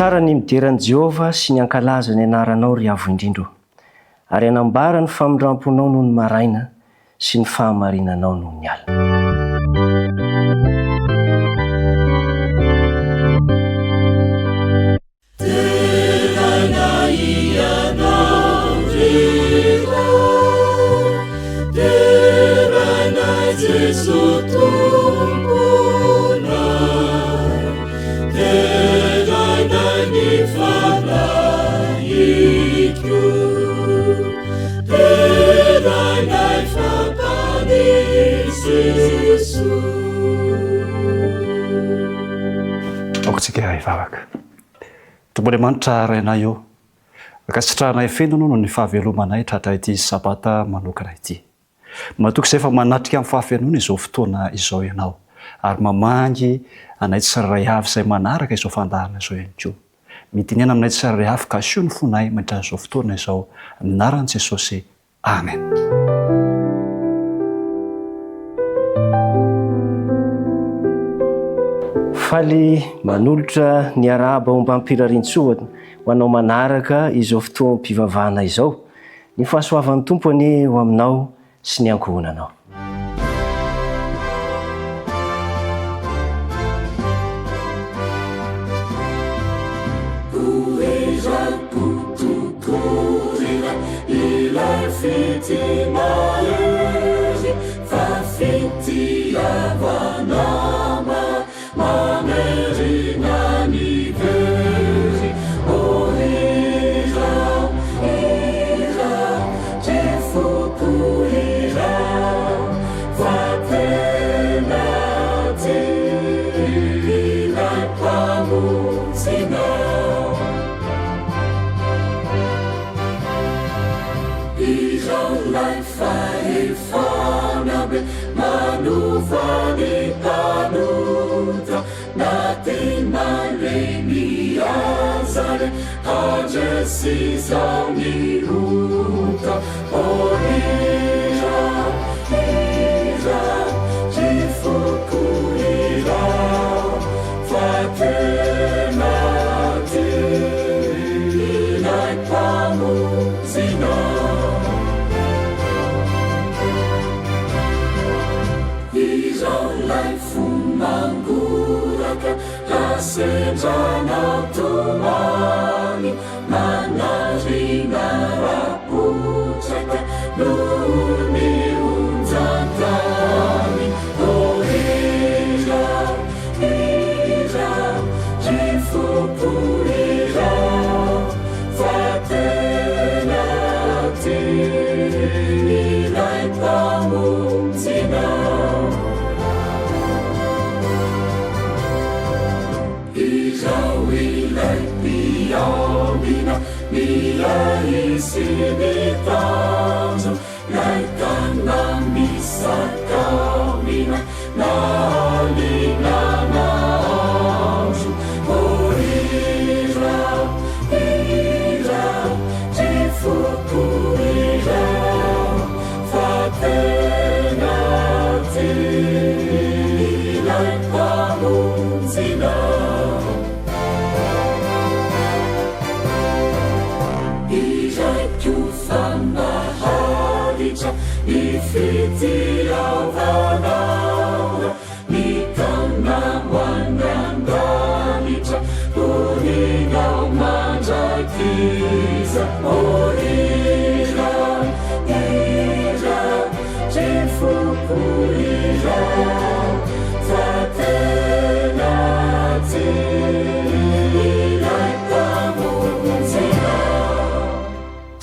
Tsara ny midera an'i Jehovah sy ny hankalaza ny anaranao, ry Avo Indrindra ô, ary hanambara ny famindram-ponao nony maraina sy ny fahamarinanao nony alina. Deraina Ianao ry Ray, deraina Jeso Tomponay, deraina ny Fanahiko, deraina fa Mpamonjy Jeso. Aoka tsika hivavaka. Tompo Andriamanitra Rainay ô, ankasitrahanay feno Anao noho ny fahavelomanay tratra ity Sabata manokana ity. Matoky izay fa manatrika amin'ny fahafenoana izao fotoana izao Ianao, ary mamangy anay tsirairay avy izay manaraka izao fandaharana izao ihany koa. Mitenena aminay tsirairay avy ka asio ny fonay mandritra izao fotoana izao, amin'ny anaran'i Jesosy. Amen. Faly manolotra ny arahaba ombam-pirariantsoa ho anao manaraka izao fotoam-pivavahana izao. Ny fahasoavan'ny Tompo anie ho aminao sy ny ankohonanao.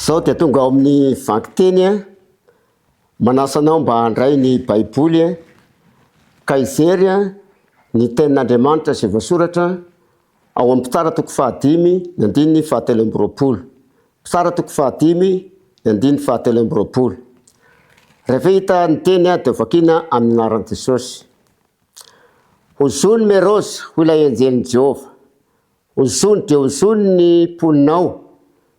Zao dia tonga ao amin'ny vakiteny manasa anao mba handray ny Baiboly ka hijery ny tenin'Andriamanitra izay voasoratra Ao amin'ny Mpitsara toko fahadimy, ny andininy fahatelo amby roapolo. Mpitsara toko fahadimy, ny andininy fahatelo amby roapolo. Rehefa hita ny teny dia hovakiana amin'ny anaran'i Jesosy. Hozony Meroza, hoy ilay anjelin'i Jehovah. Hozony dia hozony ny mponina ao,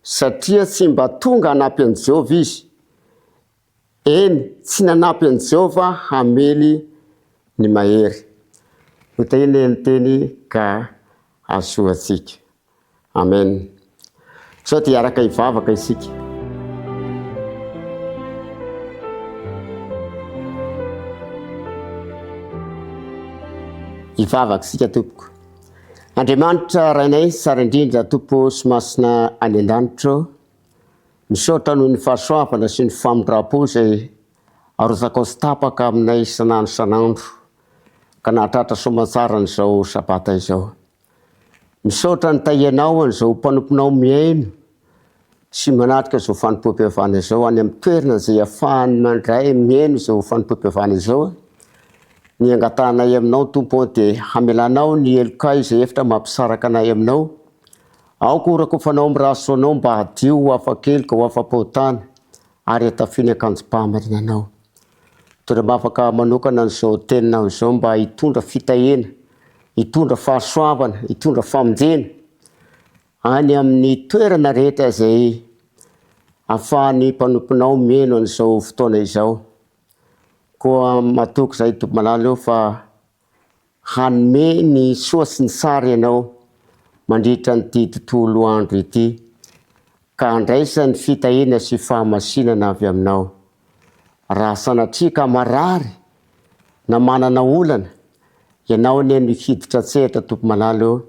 satria tsy mba tonga hanampy an'i Jehovah izy. Eny, tsy nanampy an'i Jehovah hamely ny mahery. Hotahina ny teny ka hahasoa antsika. Amen. Sao dia hiaraka hivavaka isika. Hivavaka isika tompoko. Andriamanitra Rainay tsara indrindra Tompo sy Masina any an-danitra ô, misaotra noho ny fahasoavana sy ny famindram-po izay arotsakao tsy tapaka aminay isan'andro isan'andro ka nahatratra soamantsara an'izao sabata izao. Misaotra ny tahianao an'izao mpanomponao mihaino sy manatrika izao fanompoam-pivavahana izao any amin'ny toerana izay ahafahany mandray mihaino izao fanompoam-pivavahana izao. Ny angatahanay aminao Tompo ô dia hamelanao ny helokay izay efitra mampisaraka anay aminao. Aoka ho rakofanao amin'ny ra soanao mba hadio ho afa-keloka ho afa-pahotana ary hatafio ny akanjom-pahamarinanao. Mitondra-bavaka manokana an'izao teninao izao mba hitondra fitahiana, hitondra fahasoavana, hitondra famonjena any amin'ny toerana rehetra izay ahafahan'ny mpanomponao mihaino an'izao fotoana izao. Koa matoky izahay Tompo malala ô fa Hanome ny soa sy ny tsara ianao mandritra an'ity tontolo andro ity, ka handraisany fitahiana sy fahamasinana avy aminao. Raha sanatria ka marary na manana olana, ianao anie no hiditra an-tsehatra Tompo malala ô,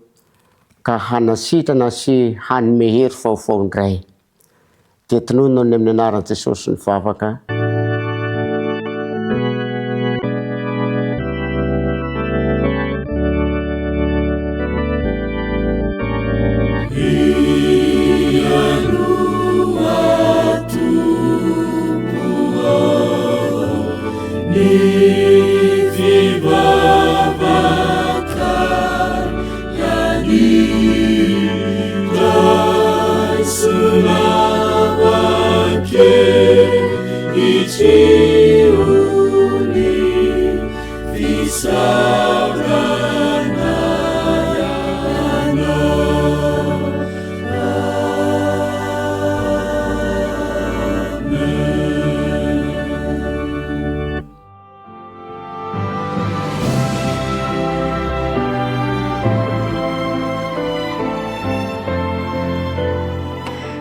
ka hanasitrana sy hanome hery vaovao indray. Dia tononina ny amin'ny anaran'i Jesosy ny vavaka.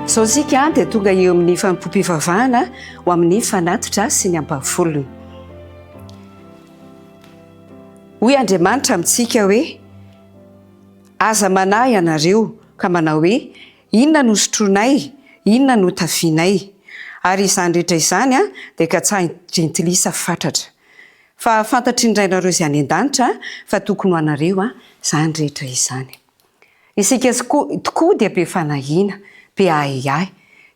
Izao isika dia tonga eo amin'ny fanompoam-pivavahana ho amin'ny fanatitra sy ny ampahafolony. Hoy Andriamanitra amintsika hoe, Aza manahy ianareo ka manao hoe, Inona no sotroinay? Inona no tafianay? Ary izany rehetra izany dia katsahin-jentilisa fatratra. Fa fantatry ny Rainareo izay any an-danitra fa tokony ho anareo izany rehetra izany. Isika tokoa dia be fanahiana, be ahiahy.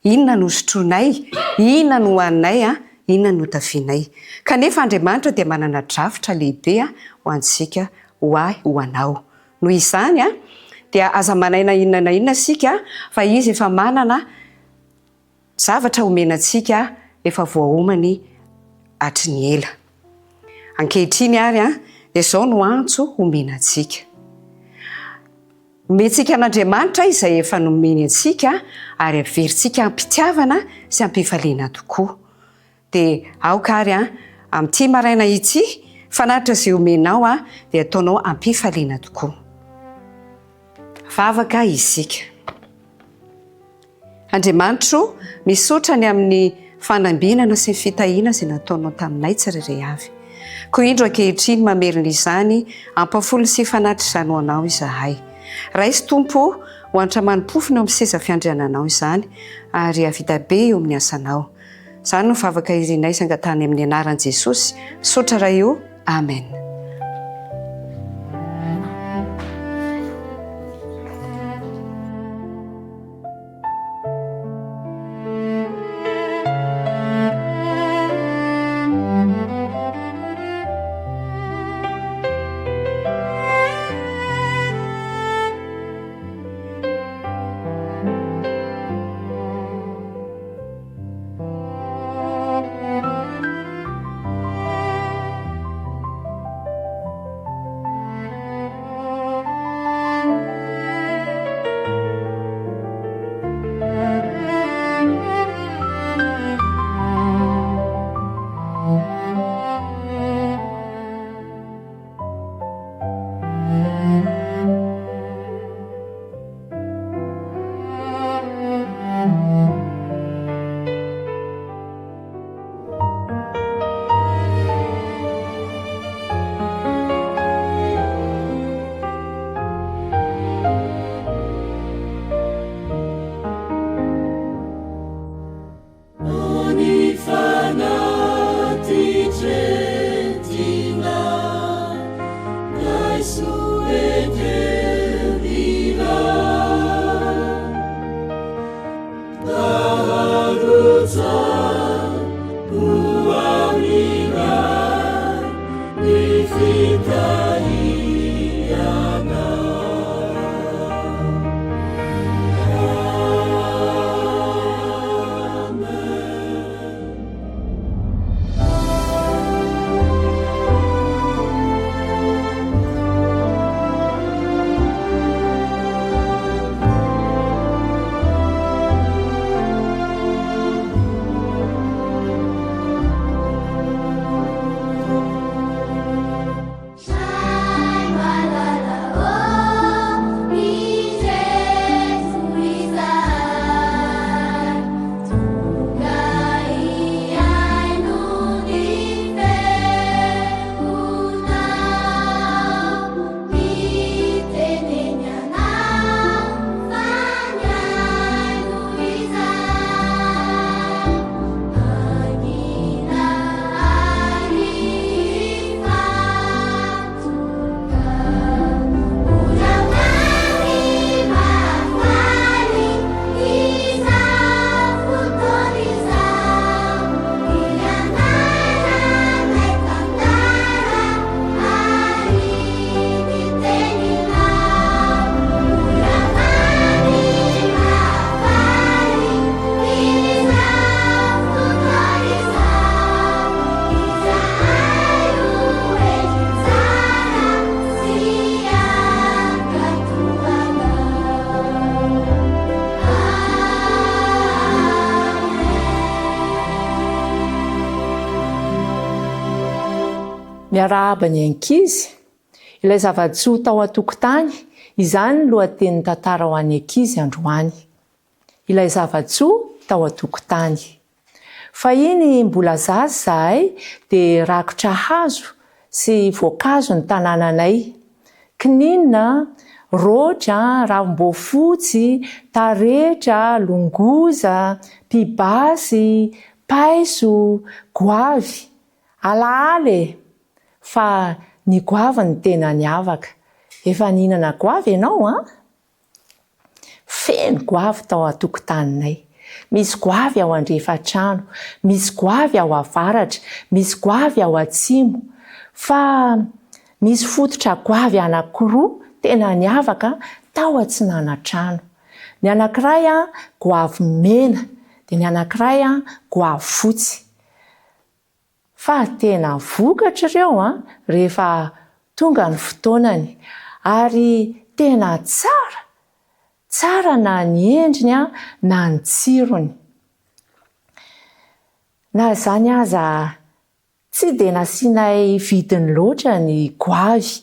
Inona no sotroinay? Inona no hohaninay? Inona no hotafianay? Kanefa Andriamanitra dia manana drafitra lehibe ho antsika, ho ahy, ho anao. Noho izany dia aza manahy na inona na inona isika fa Izy efa manana zavatra homena antsika efa voaomany hatry ny ela. Ankehitriny ary dia izao no antso homena antsika. Omentsika an'Andriamanitra izay efa nomeny antsika ary averintsika am-pitiavana sy am-pifaliana tokoa. Dia aoka ary an, amin'ity maraina ity, fanatitra izay omenao ahy dia ataonao am-pifaliana tokoa. Vavaka isika. Andriamanitro o, misaotra ny amin'ny fanambinana sy ny fitahiana izay nataonao taminay tsirairay avy. Koa indro ankehitriny mamerina izany ampafolony sy fanatitra izany ho Anao izahay. Raiso Tompo o, ho antra manim-pofona eo amin'ny seza fiandriananao izany ary hahavita be eo amin'ny asanao. Izany no vavaka irinay sy angatahany amin'ny anaran'i Jesosy. Misaotra Ray o. Amen. Miarahaba ny ankizy. Ilay zava-tsoa tao an-tokotany, izany ny lohatenin'ny tantara ho an'ny ankizy androany. Ilay zava-tsoa tao an-tokotany. Fahiny mbola zaza izahay dia rakotra hazo sy voankazo ny tanànanay. Kininina, roatra, ravim-boafotsy, taretra, longoza, pibasy, paiso, goavy. Alaala e! Fa ny goavy no tena niavaka. Efa nihinana goavy ianao an? Feno goavy tao an-tokotaninay. Misy goavy ao andrefan-trano, misy goavy ao avaratra, misy goavy ao atsimo. Fa nisy fototra goavy anankiroa tena niavaka tao atsinanan-trano. Ny anankiray goavy mena, dia ny anankiray goavy fotsy. Fa tena vokatra ireo an, rehefa tonga ny fotoanany. Ary tena tsara, tsara na ny endriny an, na ny tsirony. Na izany aza, tsy dia nasianay vidiny loatra ny goavy,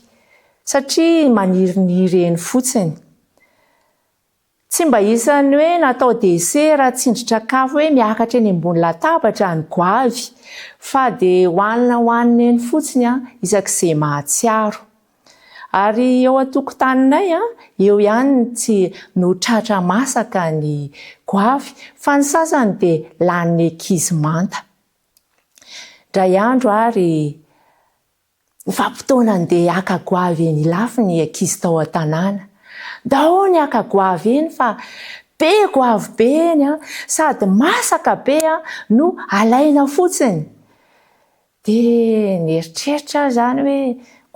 satria maniriniry eny fotsiny. Tsy mba isan'ny hoe natao desera tsindrin-tsakafo hoe miakatra eny ambony latabatra ny goavy fa dia hohanina hohanina eny fotsiny isak'izay mahatsiaro. Ary eo an-tokotaninay eo ihany tsy no tratra masaka ny goavy fa ny sasany dia lanin'ny ankizy manta. Indray andro ary Vanim-potoana andeha haka goavy eny Ilafy ny ankizy tao an-tanàna. Ndao ny haka goavy eny fa be goavy be eny an, sady masaka be an no alaina fotsiny. Dia nieritreritra aho izany hoe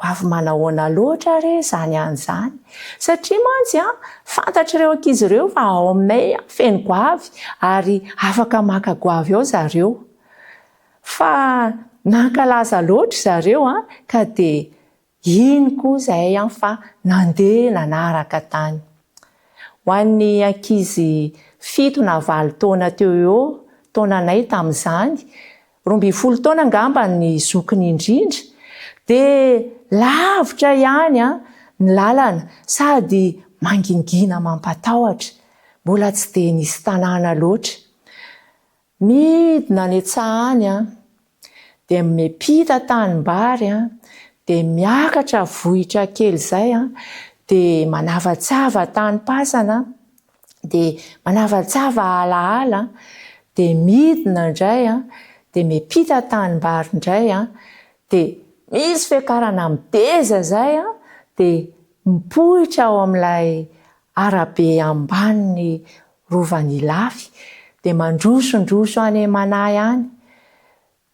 goavy manahoana loatra re izany any izany. Satria mantsy an, fantatr'ireo ankizy ireo fa ao aminay feno goavy ary afaka maka goavy ao zareo. Fa nankalaza loatra zareo an, ka dia iny koa zahay an fa nandeha nanaraka tany. Ho an'ny ankizy fito na valo taona teo ho eo, taonanay tamin'izany, 12 taona angamba ny zokiny indrindra, dia lavitra ihany an ny lalana sady mangingina mampatahotra, mbola tsy dia nisy tanàna loatra. Midina any an-tsaha any an, dia miampita tanimbary an, dia miakatra vohitra kely izay an, dia manavatsava tanim-pasana, dia manavatsava alaala, dia midina indray an, dia miampita tanimbary indray an, dia misy fiakarana mideza izay an, dia mipoitra ao amin'ilay arabe ambanin'ny Rovan'Ilafy dia mandrosondroso any Manahy any.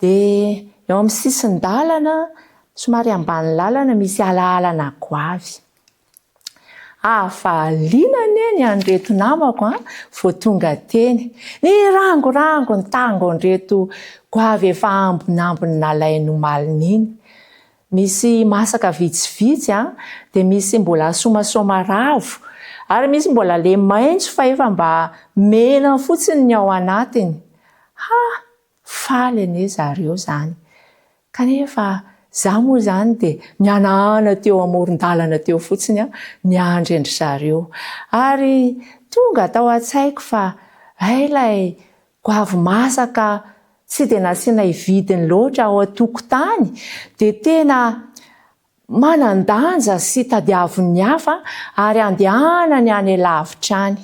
Dia eo amin'ny sisin-dalana, somary ambany lalana, misy alahalana goavy. Hahavaliana anie ny an'ireto namako an, vao tonga teny. Nirangorango ny tangon'ireto goavy efa ambinambiny nalainy omalin'iny. Misy masaka vitsivitsy an, dia misy mbola somasoma ravo, ary misy mbola le maitso fa efa mba mena fotsiny ny ao anatiny. Ha! Faly anie zareo zany. Kanefa za moa zany dia nihanahana teo amoron-dalana teo fotsiny aho niandry an-dry zareo. Ary tonga tao an-tsaiko fa hay ilay goavy masaka tsy dia nasianay vidiny loatra ao an-tokotany dia tena manan-danja sy tadiavin'ny hafa ary andehanany any lavitra any.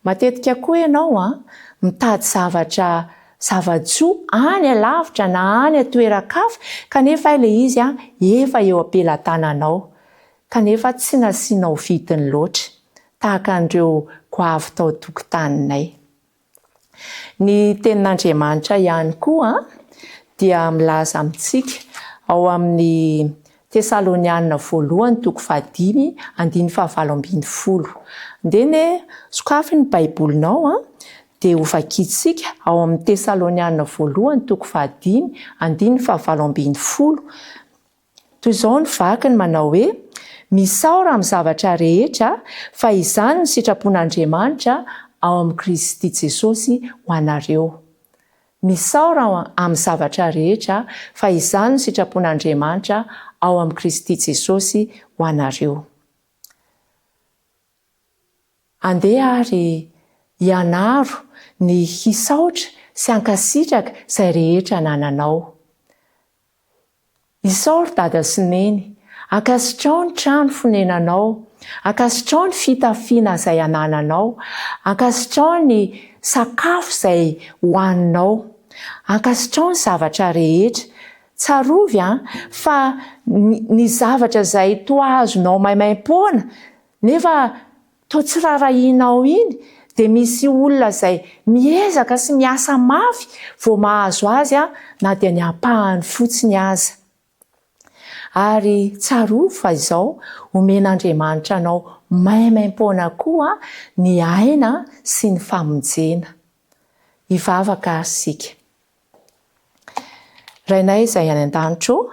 Matetika koa ianao an, mitady zavatra, zava-tsoa any alavitra na any an-toeran-kafa kanefa ilay izy an, efa eo am-pelatananao, kanefa tsy nasianao vidiny loatra, tahaka an'ireo goavy tao an-tokotaninay. Ny Tenin'Andriamanitra ihany koa dia milaza amintsika ao amin'ny Tesalonianina voalohany toko fahadimy andininy fahavalo ambinifolo. Ndeha anie sokafy ny Baibolinao dia hovakintsika ao amin'ny Tesalonianina voalohany toko fahadimy andininy fahavalo ambinifolo. Toy izao ny vakiny manao hoe, Misaora amin'ny zavatra rehetra, fa izany no sitrapon'Andriamanitra ao amin'i Kristy Jesosy ho anareo. Misaora amin'ny zavatra rehetra, fa izany no sitrapon'Andriamanitra ao amin'i Kristy Jesosy ho anareo. Andeha ary ianaro ny hisaotra sy hankasitraka izay rehetra anananao. Isaory dada sy neny. Ankasitrao ny trano fonenanao. Ankasitrao ny fitafiana izay anananao. Ankasitrao ny sakafo izay hohaninao. Ankasitrao ny zavatra rehetra. Tsarovy an, fa ny zavatra izay toa azonao maimaimpoana nefa Toa tsy rarahianao iny dia misy olona izay miezaka sy miasa mafy vao mahazo azy na dia ny ampahany fotsiny aza. Ary tsarovy fa izao, omen'Andriamanitra anao maimaimpoana koa ny aina sy ny famonjena. Hivavaka ary isika. Rainay izay any an-danitra ô,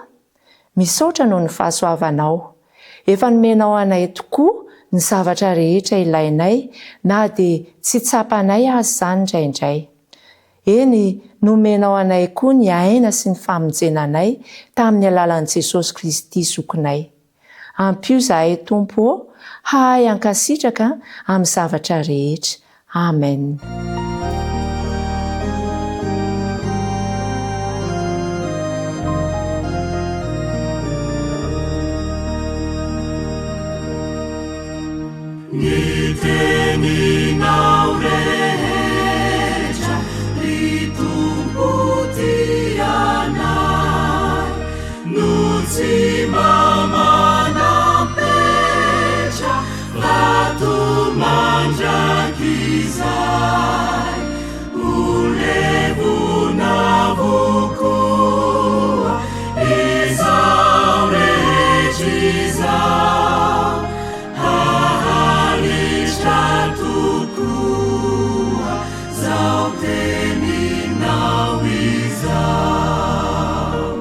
misaotra noho ny fahasoavanao. Efa nomenao anay tokoa ny zavatra rehetra ilainay na dia tsy tsapanay aza izany indraindray. Eny, nomenao anay koa ny aina sy ny famonjena anay tamin'ny alalan'i Jesosy Kristy Zokinay. Ampio izahay Tompo ô hahay hankasitraka amin'ny zavatra rehetra. Amen. Ny teninao rehetra ry Tompo tianay no tsy mba manam-petra vato mandrakizay ho levona avokoa izao rehetra izao. Haharitra tokoa zao teninao izao.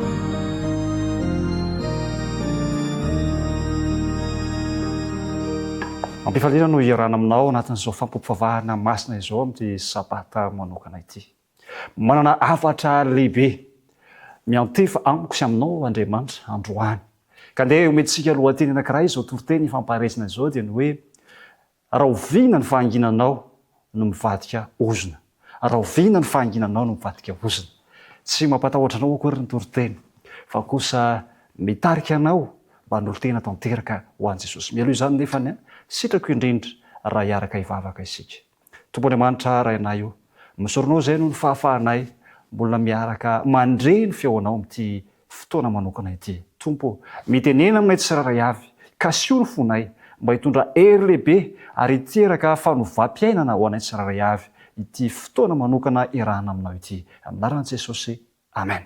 Ampifaliana no hiarahana aminao ao anatin'izao fampivavahana masina izao amin'ity sabata manokana ity. Manana hafatra lehibe miantefa amiko sy aminao Andriamanitra androany. Ka ndeha omentsika lohateny anankiray izao toriteny ifampaharesina izao dia ny hoe Rahoviana ny fahanginanao no mivadika ozona? Rahoviana ny fahanginanao no mivadika ozona? Tsy mampatahotra anao akory ny toriteny fa kosa mitarika anao mba hanolo-tena tanteraka ho an'i Jesosy. Mialoha izany nefany, sitrako indrindra raha hiaraka hivavaka isika. Tompo Andriamanitra Rainay o, misaotra Anao izay noho ny fahafahanay mbola miaraka mandre ny feonao amin'ity fotoana manokana ity. Tompo o, mitenena aminay tsirairay avy. Kasiho ny fonay mba hitondra hery lehibe ary hiteraka fanovam-piainana ho anay tsirairay avy ity fotoana manokana iarahana aminao ity. Amin'ny anaran'i Jesosy. Amen.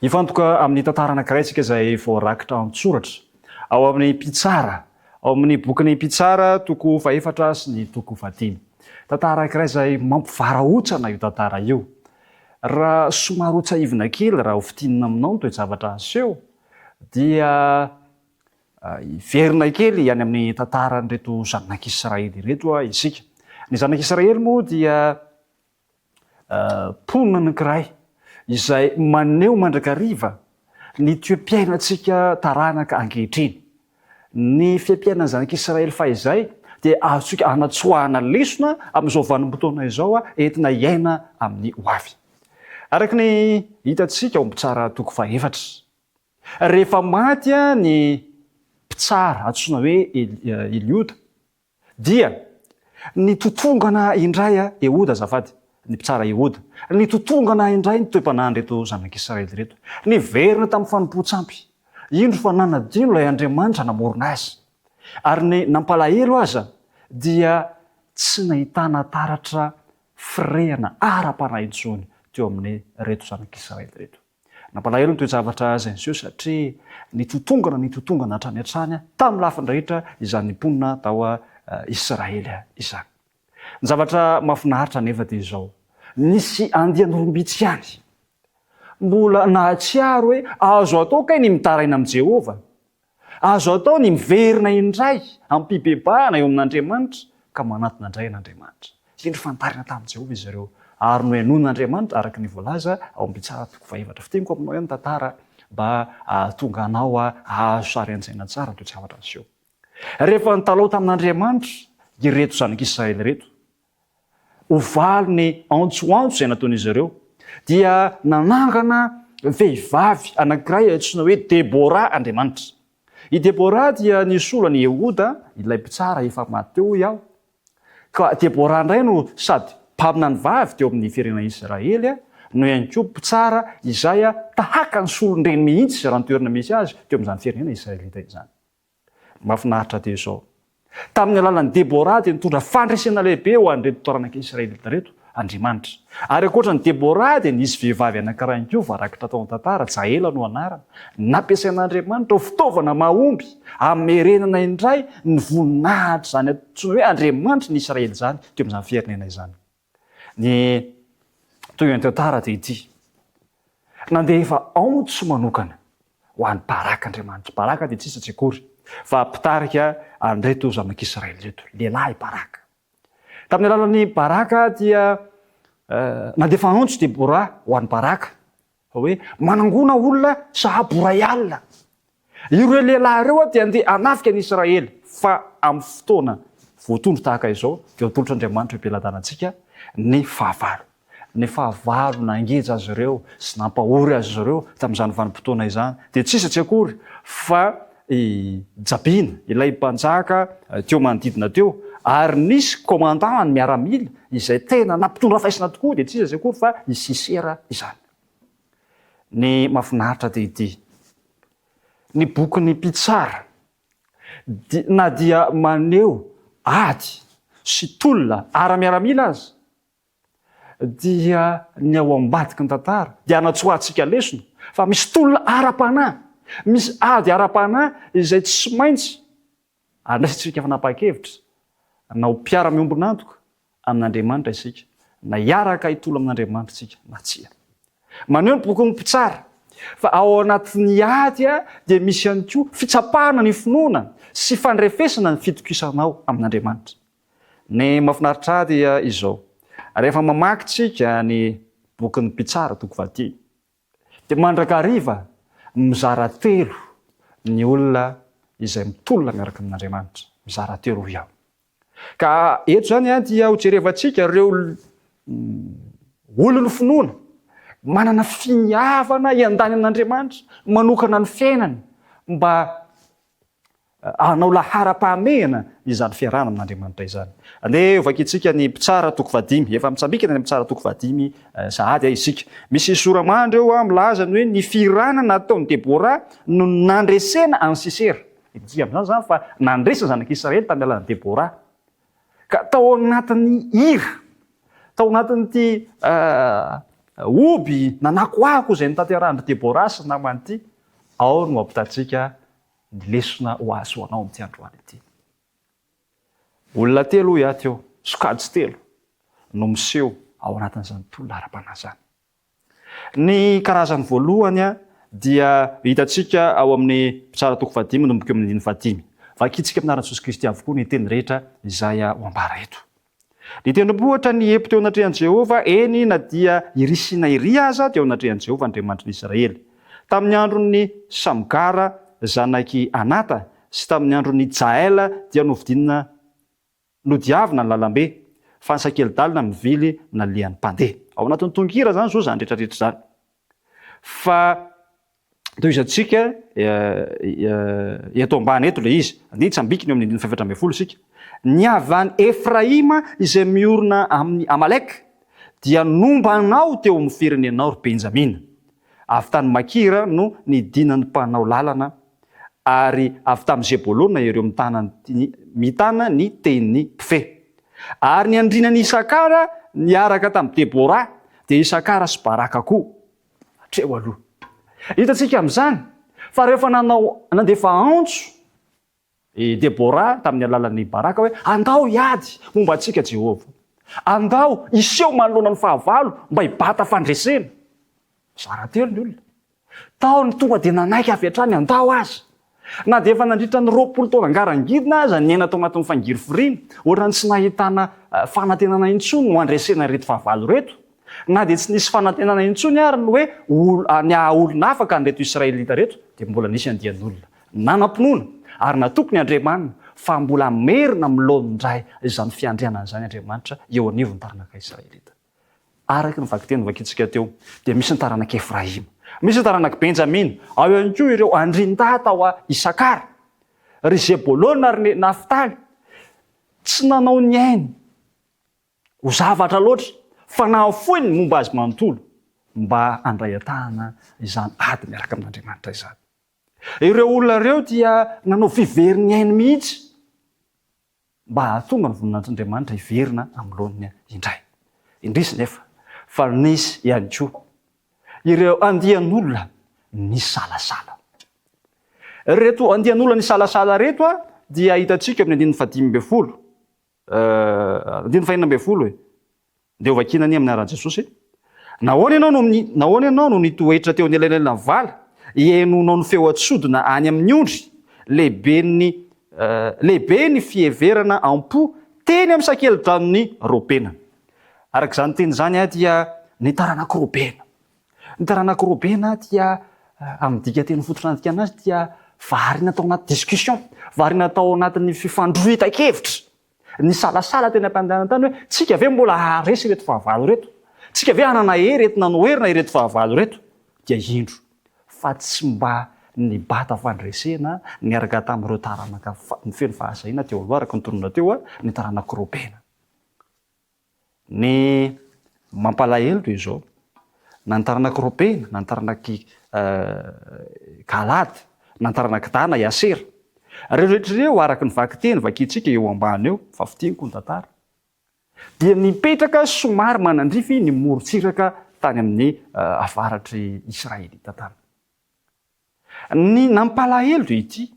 Hifantoka amin'ny tantara anankiray isika izay voarakitra an-tsoratra ao amin'ny Mpitsara, ao amin'ny bokin'ny Mpitsara toko fahefatra sy ny toko fahadimy. Tantara anankiray izay mampivarahontsana io tantara io. Raha somary hotsahivina kely raha ho fintinina aminao ny toe-javatra aseho dia hiverina kely any amin'ny tantaran'ireto zanak'Israely ireto isika. Ny zanak'Israely moa dia mponina anankiray izay maneho mandrakariva ny toe-piainantsika taranaka ankehitriny. Ny fiaimpiainan'ny zanak'Israely fahizay dia azontsika anatsoahana lesona amin'izao vanim-potoana izao entina hiaina amin'ny ho avy. Araka ny hitantsika ao Mpitsara toko fahefatra, rehefa maty ny mpitsara antsoina hoe Elioda, Dia nitotongana indray Ehoda, azafady, ny mpitsara Ehoda. Nitotongana indray ny toe-panahin'ireto zanak'Israely ireto. Niverina tamin'ny fanompoan-tsampy. Indro fa nanadino ilay Andriamanitra namorona azy. Ary ny nampalahelo aza dia tsy nahitana taratra firehana ara-panahy intsony teo amin'ireto zanak'Israely ireto. Nampalahelo ny toe-javatra izay niseho satria nitotongana nitotongana hatrany hatrany tamin'ny lafiny rehetra izany mponina tao Israely izany. Ny zavatra mahafinaritra anefa dia izao, nisy andian'olom-bitsy ihany mbola nahatsiaro hoe azo atao kay ny mitaraina amin'i Jehovah. Azo atao ny miverina indray amim-pibebahana eo amin'Andriamanitra ka manatona indray an'Andriamanitra. Indro fa nitarina tamin'i Jehovah izy ireo, ary nohenoin'Andriamanitra araka ny voalaza ao amin'ny Mpitsara toko fahefatra. Fintiniko aminao ihany ny tantara mba hahatonga anao hahazo sary an-tsaina tsara ny toe-javatra niseho. Rehefa nitalaho tamin'Andriamanitra ireto zanak'Israely ireto, Ho valin'ny antsoantso izay nataon'izy ireo, dia nanangana vehivavy anankiray antsoina hoe Debora Andriamanitra. I Debora dia nisolo an'i Ehoda, ilay mpitsara efa maty teo hoy aho. Ka Debora indray no sady mpaminany vavy teo amin'ny firenena Israely, no ihany koa mpitsara izay tahaka ny solon-dreny mihitsy raha ny toerana misy azy teo amin'izany firenena Israelita izany. Mahafinaritra dia izao. Tamin'ny alalan'i Debora dia nitondra fandresena lehibe ho an'ireto taranaka Israelita ireto Andriamanitra. Ary ankoatra an'i Debora dia nisy vehivavy anankiray ihany koa voarakitra tao an-tantara, Jaela no anarany. Nampiasain'Andriamanitra ho fitaovana mahomby hamerenana indray ny voninahitr'izany antsoina hoe Andriamanitry ny Israely izany teo amin'izany firenena izany. Ny tohin'ny tantara dia ity. Nandefa antso manokana ho an'i Baraka Andriamanitra. Baraka dia tsy iza tsy akory fa mpitarika an'ireto zanak'Israely ireto. Lehilahy i Baraka. Tamin'ny alalan'i Baraka dia nandefa antso Debora ho an'i Baraka fa hoe manangona olona sahabo iray alina. Ireo lehilahy ireo dia handeha hanafika an'i Israely fa amin'ny fotoana voatondro tahaka izao dia hotolotr'Andriamanitra eo am-pelatanantsika ny fahavalo. Ny fahavalo nangeja azy ireo sy nampahory azy ireo tamin'izany vanim-potoana izany dia tsy iza tsy akory fa i Jabina, ilay mpanjaka teo manodidina teo, ary nisy commandant ny miaramila izay tena nampitondra faisana tokoa dia tsy iza tsy akory fa i Sisera izany. Ny mahafinaritra dia ity, ny bokin'ny Mpitsara na dia maneho ady sy tolona ara-miaramila aza dia ny ao ambadiky ny tantara dia anatsoahantsika lesona fa misy tolona ara-panahy, misy ady ara-panahy izay tsy maintsy andraisantsika fanapahan-kevitra na ho mpiara-miombon'antoka amin'Andriamanitra isika na hiaraka hitolona amin'Andriamanitra isika na tsia. Maneho ny bokin'ny Mpitsara fa ao anatin'ny ady dia misy ihany koa fitsapana ny finoana sy fandrefesana ny fitokisanao amin'Andriamanitra. Ny mahafinaritra ahy dia izao, rehefa mamaky tsika ny bokin'ny Mpitsara toko fahadimy, dia mandrakariva mizara telo ny olona izay mitolona miaraka amin'Andriamanitra, mizara telo hoy aho. Ka eto izany dia ho jerevantsika ireo olon'ny finoana, manana finiavana hiandany amin'Andriamanitra, manokana ny fiainany mba Hanao laharam-pahamehana izany fiarahana amin'Andriamanitra izany. Andeha hovakintsika ny Mpitsara toko fahadimy. Efa mitsambikina ny Mpitsara toko fahadimy sahady isika. Misy sora-mandry eo milaza ny hoe ny fihirana nataon'i Debora no nandresena an'i Sisera. Hitantsika amin'izany izany fa nandresy ny zanak'Israely tamin'ny alalan'i Debora. Ka tao anatin'ny hira, tao anatin'ity hoby nanakoako izay notanterahan-dry Debora sy ny namany ity, ao no ampitantsika ny lesona ho azy ho anao amin'ity androany ity. Olona telo hoy aho teo, sokajy telo no miseho ao anatin'izany tolona ara-panahy izany. Ny karazany voalohany dia hitantsika ao amin'ny Mpitsara toko fahadimy manomboka eo amin'ny andininy fahadimy. Vakintsika amin'ny anaran'i Jesosy Kristy avokoa ny teny rehetra izay ho ambara eto. Ny tendrombohitra niempo teo anatrehan'i Jehovah, eny, na dia iry sy na iry aza, teo anatrehan'i Jehovah Andriamanitry ny Israely. Tamin'ny andron'i Samgara zanak'i Anata sy tamin'ny andron'i Jaela dia novidina Nodiavina ny lalambe, fa ny sakeli-dalina mivily nalehan'ny mpandeha. Ao anatin'ny tononkira izany izao izany rehetra rehetra izany. Fa tohizantsika eto ambany eto ilay izy. Andeha hitsambikina eo amin'ny andininy fahefatra 14 isika. Ny avy any Efraima izay miorina amin'i Amaleka dia nomba anao teo amin'ny firenenao, ry Benjamina. Avy tany Makira no nidinan'ny mpanao lalana ary avy tamin'i Zebolona ireo mitana ny mitana ny tehin'ny mpifehy. Ary ny andrinan'i Isakara niaraka tamin'i Debora, dia Isakara sy Baraka koa. Hatreo aloha. Hitantsika amin'izany fa rehefa nanao nandefa antso i Debora tamin'ny alalan'i Baraka hoe, Andao hiady momba antsika Jehovah. Andao hiseho manoloana ny fahavalo mba hibata fandresena. Mizara telo ny olona. Tao ny tonga dia nanaiky avy hatrany handao azy. Na dia efa nandritra ny 20 taona ngarangidina aza niaina tao anatin'ny fangirifiriana, ohatran'ny tsy nahitana fanantenana intsony no handresena ireto fahavalo ireto. Na dia tsy nisy fanantenana intsony ary ny hoe ny haha olona afaka an'ireto Israelita ireto, dia mbola nisy andian'olona nanam-pinoana ary natoky ny Andriamaniny fa mbola hamerina amin'ny laoniny indray izany fiandrianana izany Andriamanitra eo anivon'ny taranaka Israelita. Araka ny vakiteny novakintsika teo, dia misy ny taranak'i Efraima, misy ny taranak'i Benjamina, ao ihany koa ireo andrin-dahy tao Isakara, ry Zebolona ary ny Naftaly. Tsy nanao ny ainy ho zavatra loatra, fa nahafoy ny momba azy manontolo mba handray an-tanana izany ady miaraka amin'Andriamanitra izany. Ireo olona ireo dia nanao fivery ny ainy mihitsy. Mba hahatonga ny voninahitr'Andriamanitra hiverina amin'ny laoniny indray. Indrisy nefa fa nisy ihany koa ireo andian'olona nisalasala. Ireto andian'olona nisalasala ireto dia hitantsika amin'ny andininy fahadimy ambin'ny folo, andininy fahenina ambin'ny folo e. Ndeha ho vakiana anie amin'ny anaran'i Jesosy e. Nahoana ianao no nahoana ianao no nitoetra teo anelanelan'ny vala, hihainoanao ny feo an-tsodina any amin'ny ondry, lehiben'ny lehibe ny fiheverana am-po teny amin'ny sakeli-dranon'i Robena. Araka izany teny izany dia ny taranak'i Robena. Ny taranak'i Robena dia amin'ny dikanteny fototra nandikana azy dia variana tao anaty discussion, variana tao anatin'ny fifandrohitan-kevitra. Nisalasala teny am-pandehanana tany hoe, tsika ve mbola haharesy ireto fahavalo ireto? Tsika ve hanana hery entina hanoherana ireto fahavalo ireto? Dia indro fa tsy mba nibata fandresena niaraka tamin'ireo taranaka feno fahasahiana teo aloha araka ny tononina teo ny taranak'i Robena. Ny mampalahelo dia izao, na ny taranak'i Robena, na ny taranak'i Galada, na ny taranak'i Dana, i Asera, ireo rehetra ireo araka ny vakiteny vakintsika eo ambany eo, fa fintiniko ny tantara, dia nipetraka somary manandrify ny morontsiraka tany amin'ny avaratr'i Israelita tany. Ny nampalahelo dia ity,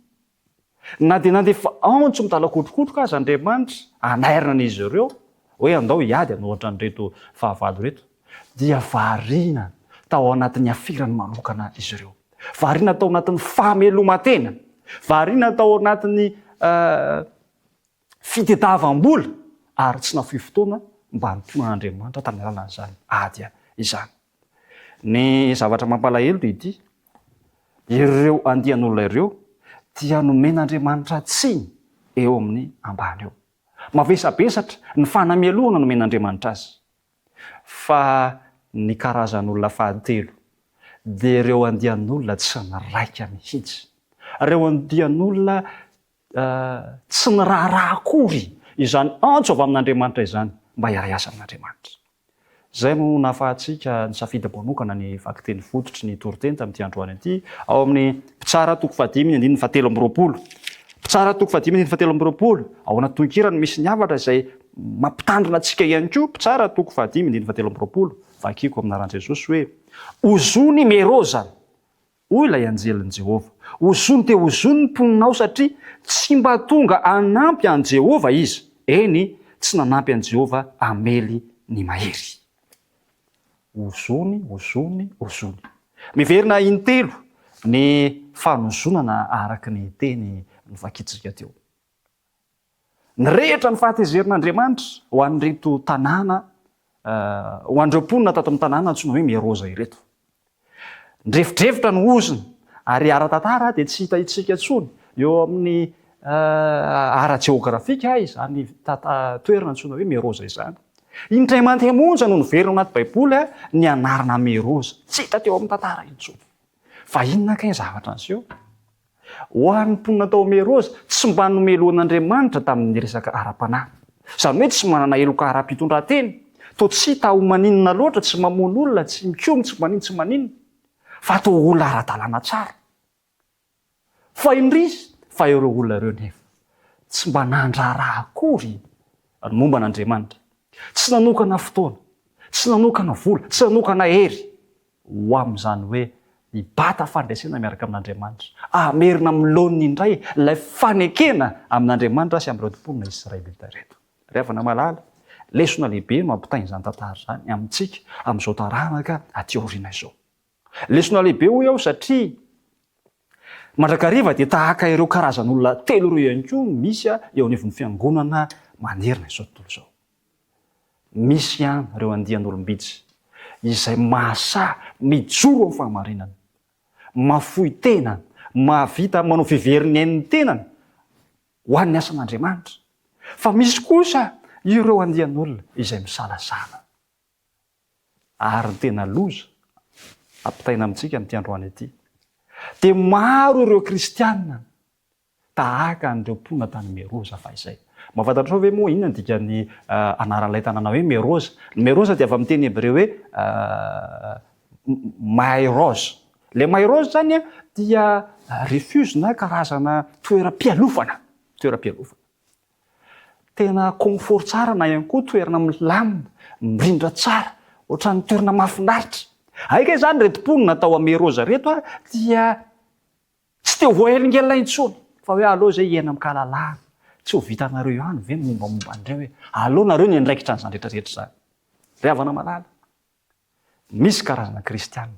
na dia nandefa antso mitalakotrokotroka aza Andriamanitra hanairana an'izy ireo hoe andao hiady hanohitra an'ireto fahavalo ireto, dia variana tao anatin'ny afirany manokana izy ireo. Variana tao anatin'ny fameloman-tena, variana tao anatin'ny fitediavam-bola ary tsy nafoy fotoana mba hanompoana an'Andriamanitra tamin'ny alalan'izany ady izany. Ny zavatra mampalahelo dia ity, ireo andian'olona ireo dia nomen'Andriamanitra tsiny eo amin'ny ambany eo. Mavesabesatra ny fanamelohana nomen'Andriamanitra azy. Fa ny karazan'olona fahatelo dia ireo andian'olona tsy niraika mihitsy. Ireo andian'olona tsy niraharaha akory izany antso avy amin'Andriamanitra izany mba hiara-hiasa amin'Andriamanitra. Izay no nahafahantsika nisafidy manokana ny vakiteny fototry ny toriteny tamin'ity androany ity, ao amin'ny Mpitsara toko fahadimy andininy fahatelo amby roapolo. Mpitsara toko fahadimy andininy fahatelo amby 20, ao anaty tononkira no misy ny hafatra izay mampitandrina antsika ihany koa, Mpitsara toko fahadimy andininy fahatelo amby 20, vakiko amin'ny anaran'i Jesosy hoe, Ozony Meroza, hoy ilay anjelin'i Jehovah, ozony dia ozony ny mponina ao satria tsy mba tonga hanampy an'i Jehovah izy, eny, tsy nanampy an'i Jehovah hamely ny mahery. Ozony, ozony, ozony. Miverina intelo ny fanozonana araka ny teny novakintsika teo. Nirehitra ny fahatezerin'Andriamanitra ho an'ireto tanàna, ho an'ireo mponina tato amin'ny tanàna antsoina hoe Meroza ireto. Nirefodrefotra ny ozona, ary ara-tantara dia tsy hita isika intsony eo amin'ny ara-jeografika izany toerana antsoina hoe Meroza izany. Indray mandeha monja no niverina ao anaty Baiboly ny anarana Meroza. Tsy hita teo amin'ny tantara intsony. Fa inona kay ny zavatra niseho? Ho an'ny mponina tao Meroza, tsy mba nomelohin'Andriamanitra tamin'ny resaka ara-panahy. Izany hoe tsy manana heloka ara-pitondran-tena. Toa tsy hita ho maninona loatra, tsy mamono olona, tsy mikomy, tsy maninona, tsy maninona. Fa toa olona ara-dalàna tsara. Fa indrisy fa ireo olona ireo nefa tsy mba nandraharaha akory ny momba an'Andriamanitra. Tsy nanokana fotoana, tsy nanokana vola, tsy nanokana hery ho amin'izany hoe hibata fandresena miaraka amin'Andriamanitra, hamerina amin'ny laoniny indray ilay fanekena amin'Andriamanitra sy amin'ireto mponina Israelita ireto. Ry havana malala, lesona lehibe no ampitain'izany tantara izany amintsika amin'izao taranaka aty aoriana izao. Lesona lehibe hoy aho satria mandrakariva dia tahaka ireo karazan'olona telo ireo ihany koa no misy eo anivon'ny fiangonana manerana izao tontolo izao. Misy ihany ireo andian'olom-bitsy izay mahasahy mijoro amin'ny fahamarinana, mahafoy tena, mahavita manao fiverin'ny ain'ny tenany ho an'ny asan'Andriamanitra. Fa misy kosa ireo andian'olona izay misalasala. Ary ny tena loza ampitaina amintsika amin'ity androany ity dia maro ireo kristiana tahaka an'ireo mponina tany Meroza fahizay. Mahafantatrao ve moa inona ny dikan'ny anaran'ilay tanàna hoe Meroza? Ny Meroza dia avy amin'ny teny hebreo hoe Mairoz. Ilay Mairoz izany dia refuge na karazana toeram-pialofana, toeram-pialofana. Tena confort tsara na ihany koa toerana milamina, mirindra tsara, ohatran'ny toerana mahafinaritra. Hay kay izany ireto mponina tao Ameroza ireto dia tsy te ho voahelingelina intsony fa hoe aleo izay hiaina amin-kalalahana. Tsy ho vitanareo ihany ve ny mombamomba an'ireo e? Aleo nareo ny andraikitra an'izany rehetra rehetra izany. Ry havana malala, misy karazana kristiana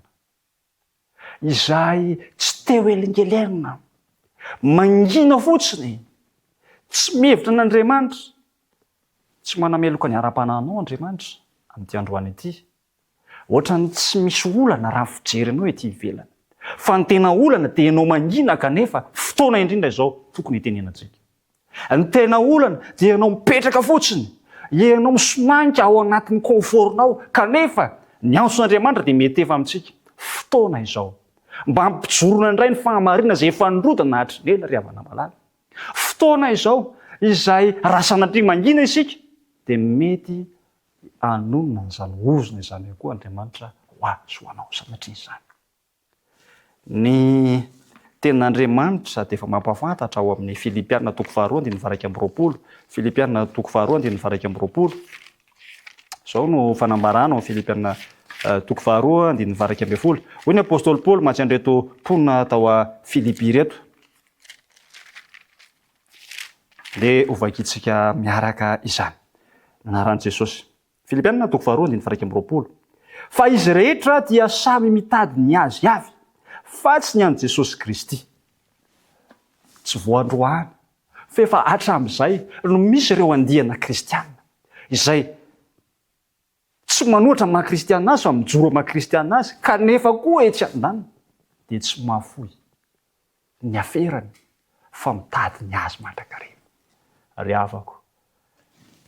izay tsy te ho elingelenina, mangina fotsiny, tsy mihevitra an'Andriamanitra, tsy manameloka ny ara-panahinao Andriamanitra amin'ity androany ity. Ohatran'ny tsy misy olana raha ny fijery anao ety ivelany. Fa ny tena olana dia ianao mangina kanefa fotoana indrindra izao tokony hitenenantsika. Ny tena olana dia ianao mipetraka fotsiny, ianao misomanika ao anatin'ny confort-nao kanefa ny antson'Andriamanitra dia miantefa amintsika. Fotoana izao mba hampijorona indray ny fahamarinana izay efa nirodana hatry ny ela ry havana malala. Fotoana izao izay raha sanatria mangina isika dia mety hanonona an'izany ozona izany ihany koa Andriamanitra ho ahy sy ho anao sanatria izany. Ny Tenin'Andriamanitra dia efa mampahafantatra ao amin'ny Filipiana toko faharoa andininy faha-21. Filipiana toko faharoa andininy faha-21. Izao no fanambarana ao amin'ny Filipiana toko faharoa andininy faha-11. Hoy ny apostoly Paoly mantsy an'ireto mponina tao Filipy ireto. Ndeha hovakintsika miaraka izany. Ny anaran'i Jesosy. Filipiana toko faharoa andininy faha-21. Fa izy rehetra dia samy mitady ny azy avy, fa tsy ny an'i Jesosy Kristy. Tsy vao androany, fa efa hatramin'izay no misy ireo andiana kristiana izay tsy manohitra ny maha kristiana azy fa mijoro amin'ny maha kristiana azy, kanefa koa etsy andaniny dia tsy mahafoy ny aferany fa mitady ny azy mandrakariva. Ry havako,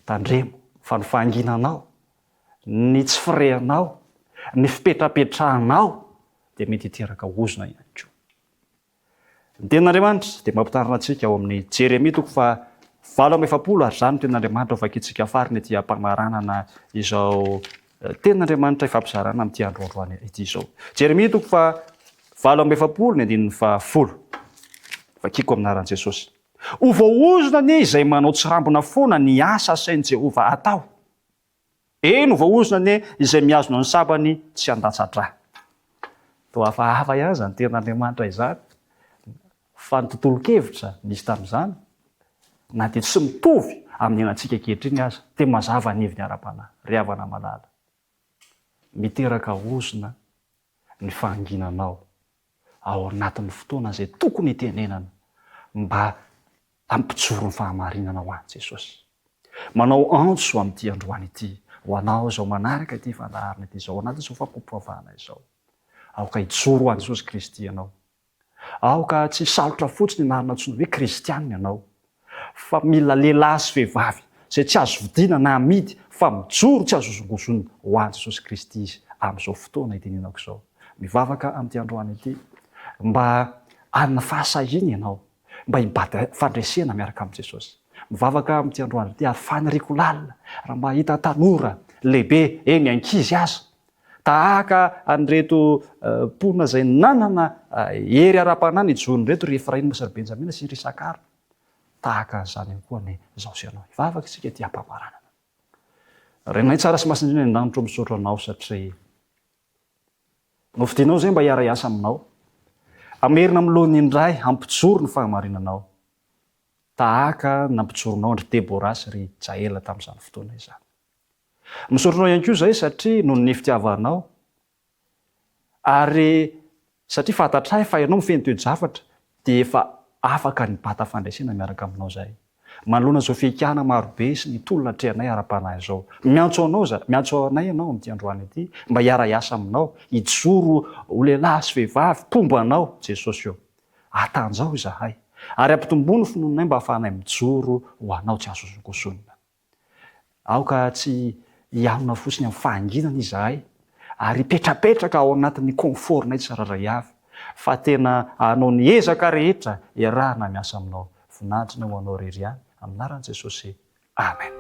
tandremo fa ny fahanginanao, ny tsy firehanao, ny fipetrapetrahanao dia mety hiteraka ozona ihany koa. Ny Tenin'Andriamanitra dia mampitarina antsika ao amin'ny Jeremia toko faha 48 ary izany no Tenin'Andriamanitra ho vakintsika farany ety am-pamaranana izao Tenin'Andriamanitra ifampizarana amin'ity andro androany ity izao. Jeremia toko faha 48 ny andininy faha folo. Vakiko amin'ny anaran'i Jesosy. Ho voaozona anie izay manao tsirambina foana ny asa asain'i Jehovah atao. Eny, ho voaozona anie izay mihazona ny sabany tsy handatsa-drà. Toa hafahafa ihany izany tenin'Andriamanitra izany, fa ny tontolon-kevitra nisy tamin'izany, na dia tsy mitovy amin'ny iainantsika ankehitriny aza, dia mazava ny heviny ara-panahy. Ry havana malala, miteraka ozona ny fahanginanao ao anatin'ny fotoana izay tokony hitenenana mba hampijoro ny fahamarinana ho an'i Jesosy. Manao antso amin'ity androany ity ho anao izao manaraka ity fandaharana ity izao, ao anatin'izao fampiompivavahana izao. Aoka hijoro ho an'i Jesosy Kristy ianao. Aoka tsy hisalotra fotsiny anarana antsoina hoe kristiana ianao, fa mila lehilahy sy vehivavy izay tsy azo vidiana na amidy fa mijoro tsy azo hozongozonina ho an'i Jesosy Kristy izy amin'izao fotoana itenenako izao. Mivavaka amin'ity androany ity mba hanana fahasahiana ianao mba hibata fandresena miaraka amin'i Jesosy. Mivavaka amin'ity androany ity ary faniriako lalina raha mba hahita tanora lehibe, eny ankizy aza, Tahaka an'ireto mponina izay nanana hery ara-panahy nijoro ireto, ry Efraima sy ry Benjamina sy ry Isakara. Tahaka an'izany ihany koa anie izaho sy ianao. Hivavaka isika ety am-pamaranana. Renay tsara sy masina indrindra any an-danitra ô, misaotra Anao satria nofidinao izay mba hiara-hiasa Aminao. Hamerina amin'ny laoniny indray, hampijoro ny fahamarinanao. Tahaka ny nampijoronao an-dry Debora sy ry Jaela tamin'izany fotoana izany. Misaotra anao ihany koa izahay satria noho ny fitiavanao ary satria fantatray fa ianao mifehy ny toe-javatra dia efa afaka nibata fandresena miaraka aminao izahay. Manoloana izao fihikana marobe sy ny tolona atrehanay ara-panahy izao. Miantso anao izahay, miantso anay ianao amin'ity androany ity mba hiara-hiasa aminao, hijoro ho lehilahy sy vehivavy mpomba anao Jesosy ô. Atanjaho izahay ary ampitomboa ny finoanay mba hahafahanay mijoro ho anao tsy azo hozongozonina. Aoka tsy hianona fotsiny amin'ny fahanginana izahay ary hipetrapetraka ao anatin'ny confort-nay tsirairay avy fa tena hanao ny ezaka rehetra iarahana miasa aminao. Voninahitra ho anao irery ihany. Amin'ny anaran'i Jesosy. Amen.